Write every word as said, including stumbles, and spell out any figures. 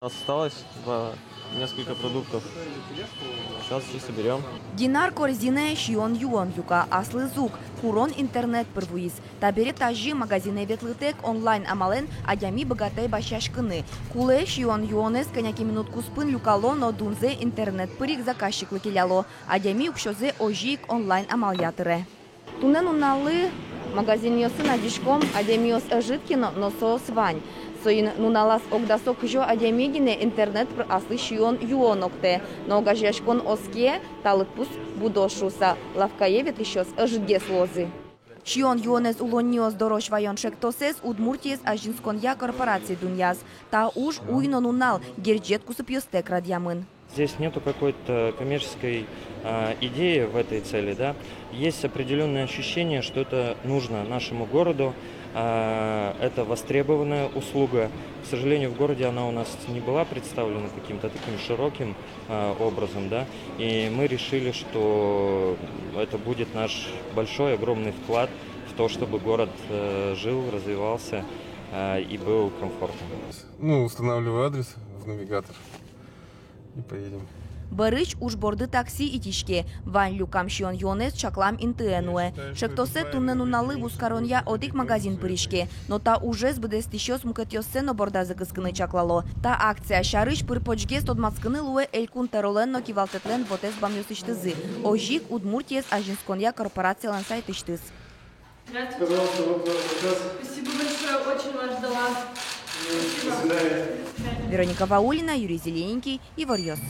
Осталось два, несколько продуктов. Сейчас все соберем. Динар корзинае сиён-юон люка, аслыз ук, курон интернет пыр вуиз. Табере тазьы магазинэ ветлытэк онлайн амалэн адями быгатэ басьяськыны. Кулэ сиён-юонэз кӧня ке минут куспын люкало но дунзэ интернет пыр ик заказчиклы келяло. Адями уксёзэ озьы ик онлайн амалъя тыре. Туннэ нуналлы магазинъёсын адӟиськом, адямиос ӧжыт ке но, но соос вань. Соин нуналаз ог дасо-кызё адями гинэ интернет пыр аслыз сиён-юон октэ. Но огазеяськон оске, та лыдпус будоз шуыса, лавкае ветлӥсьёс ӧжытгес луозы. Сиён-юонэз улонниос дорозь ваён шектосэз Удмуртиез азинсконъя корпорация дунъяз. Та уж уй но нунал, герӟет кусыпъёстэк радъямын. Здесь нету какой-то коммерческой, а, идеи в этой цели, да. Есть определённое ощущение, что это нужно нашему городу, а, это востребованная услуга. К сожалению, в городе она у нас не была представлена каким-то таким широким, а, образом, да. И мы решили, что это будет наш большой, огромный вклад в то, чтобы город, э, жил, развивался, э, и был комфортным. Ну, устанавливаю адрес в навигатор. И поедем. Бӧрысь уж борды такси итӥське, вань люкам сиён-юонэз чаклам интые нуэ. Шектосэ туннэ нуналлы вузкаронъя одӥг магазин пыриське, но та ужез быдэстӥсьёс мукетъёссэ но бордазы кыскыны чаклало. Та акция сярысь пыр-почгес тодматскыны луэ Элькун Тӧролэн но Кивалтэтлэн вотэс бамъёсысьтызы, озьы ик Удмуртиез азинсконъя корпорациялэн сайтысьтыз. Здравствуйте. Пожалуйста, вот ваш заказ. Спасибо большое, очень вас ждала. До свидания. Вероника Ваулина, Юрий Зелененький, Иворъёс.